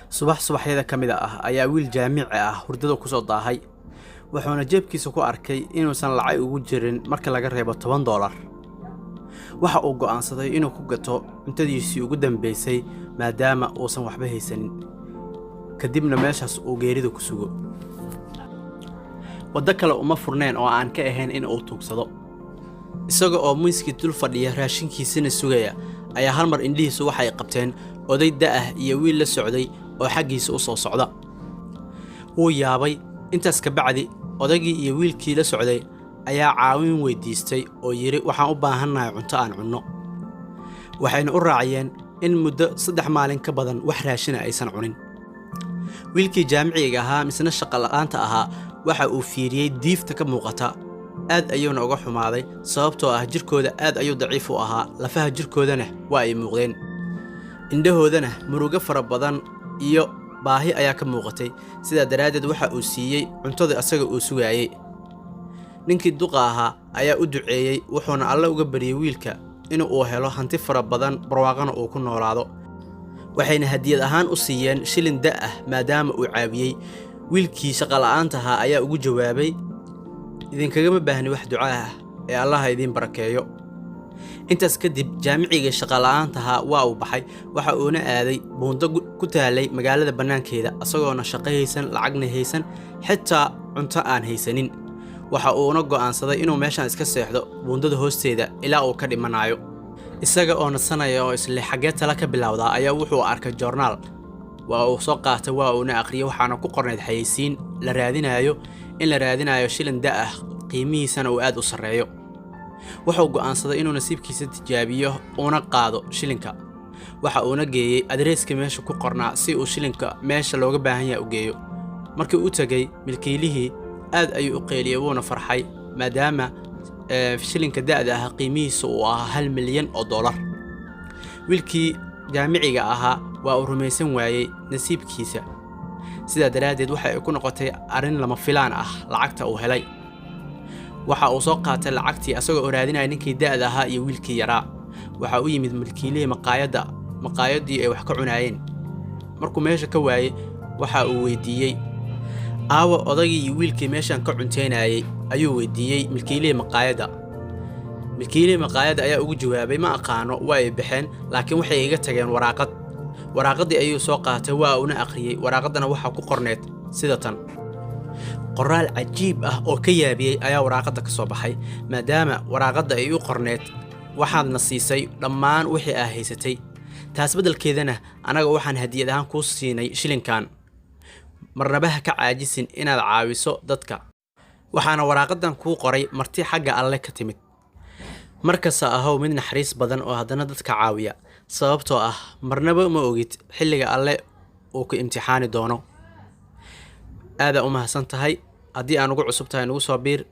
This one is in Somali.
Subax subaxyada ka mid ah ayaa wiil jaamici ah hurdada ku soo daahay, wuxuuna jeebkiisa ku arkay inuusan lacag ugu jirin marka laga reebo $10. Waxa uu go'aansaday inuu ku gato cuntadiisii ugu dambaysay, maadaama uusan waxba haysanin, kadibna meeshaas uu geerida ku sugo. Waddo kale uma furneen oo aan ka ahayn in uu tuugsado. Isaga oo miiskii dul fadhiya, raashinkiisina sugaya, ayaa hal mar indhihiisu waxay qabteen oday da'ah iyo wiil la socday oo xaggiisa u soo socda. Wuu yaabay. Intaas ka bacdi odaygii iyo wiilkii la socday ayaa caawin weydiistay oo yidhi, "Waxaan u baahannahay cunto aan cunno." Waxayna u raaciyeen in muddo 3 maalin ka badan wax raashina aysan cunin. Wiilkii jaamiciga ahaa misna shaqola'aanta ahaa waxa uu fiiriyey diifta ka muuqata, aad ayuuna uga xumaaday, sababtoo ah jirkooda aad ayuu daciif u ahaa, lafaha jirkoodana waa ay muuqdeen, indhahoodana murugo fara badan iyo baahi ayaa ka muuqatay. Sidaa daraaddeed waxa uu siiyey cuntadii asaga uu sugaayey. Ninkii duqa ahaa ayaa u duceeyey, wuxuuna Alle uga baryey wiilka in uu helo hanti fara badan, barwaaqana uu ku noolaado. Waxayna hadiyad ahaan u siiyeen shilin da' ah maadaama uu caawiyey. Wiilkii shaqola'aantahaa ayaa ugu jawaabay, "Idinkagama baahni wax ducaa ah ee Allaha idiin barakeeyo." Intaas kadib jaamicigii shaqola'aantahaa waa uu baxay, waxa uuna aaday buundo ku taalay magaalada bannaankeeda, isagoona shaqo haysan, lacagna haysan, xitaa cunto aan haysanin. Waxa uuna go'aansaday inuu meeshan iska seexdo buundada hoosteeda ilaa uu ka dhimanayo. Isaga oo nasanaya oo isle xaggee tala ka bilowdaa ayaa wuxuu arkay joornaal. Waa uu soo qaatay, waa uuna aqriyay. Waxaana ku qornayd xayeysiin la raadinayo, in la raadinayo shilin da' ah, qiimihiisana uu aad u sarreeyo. Wuxuu go'aansaday inuu nasiibkiisa tijaabiyo, uuna qaado shilinka. Waxa uuna geeyey adreeska meesha ku qornaa si uu shilinka meesha looga baahan yahay u geeyo. Markii u tegey milkiilihii, aad ayuu u qeyliyey, wuuna farxay, maadaama shilinka da'da ah qiimihiisa uu ahaa $1 milyan. Wiilkii jaamiciga ahaa waa uu rumaysan waayey nasiibkiisa. Sidaa daraaddeed waxa ay ku noqotay arrin lama filaan ah lacagta uu helay. Waxa uu soo qaatay lacagtii asagoo oo raadinaya ninkii da'da ahaa iyo wiilkii yaraa. Waxa u yimid milkiilihii maqaayadda, maqaayaddii ay wax ka cunaayeen. Markuu meesha ka waayey, waxa uu weydiiyey, "Aawa odaygii iyo wiilkii meeshaan ka cuntaynayay?" ayuu weydiiyey milkiilihii maqaayadda. Milkiilihii maqaayadda ayaa ugu jawaabay, "Ma aqaano, waa ay baxeen, laakiin waxay iga tageen waraaqad." Waraaqaddii ayuu soo qaatay, waa uuna akhriyey. Waraaqaddana waxaa ku qorneed sida tan. Qoraal cajiib ah oo ka yaabiyey ayaa waraaqadda ka soo baxay, maadaama waraaqadda ay u qorneed, "Waxaadna siisay dhammaan wixii aa haysatay, taas beddelkeedana annaga waxaan hadiyad ahaan kuu siinay shilinkan. Marnaba ha ka caajisin inaad caawiso dadka. Waxaana waraaqadan kuu qoray marti xagga Alle ka timid. Markasta ahow mid naxariis badan oo haddana dadka caawiya, sababtoo ah marnaba ma ogid xilliga Alle uu ku imtixaani doono." Aadaa u mahadsan tahay. Haddii aan ugu cusub tahay, nagu soo biir.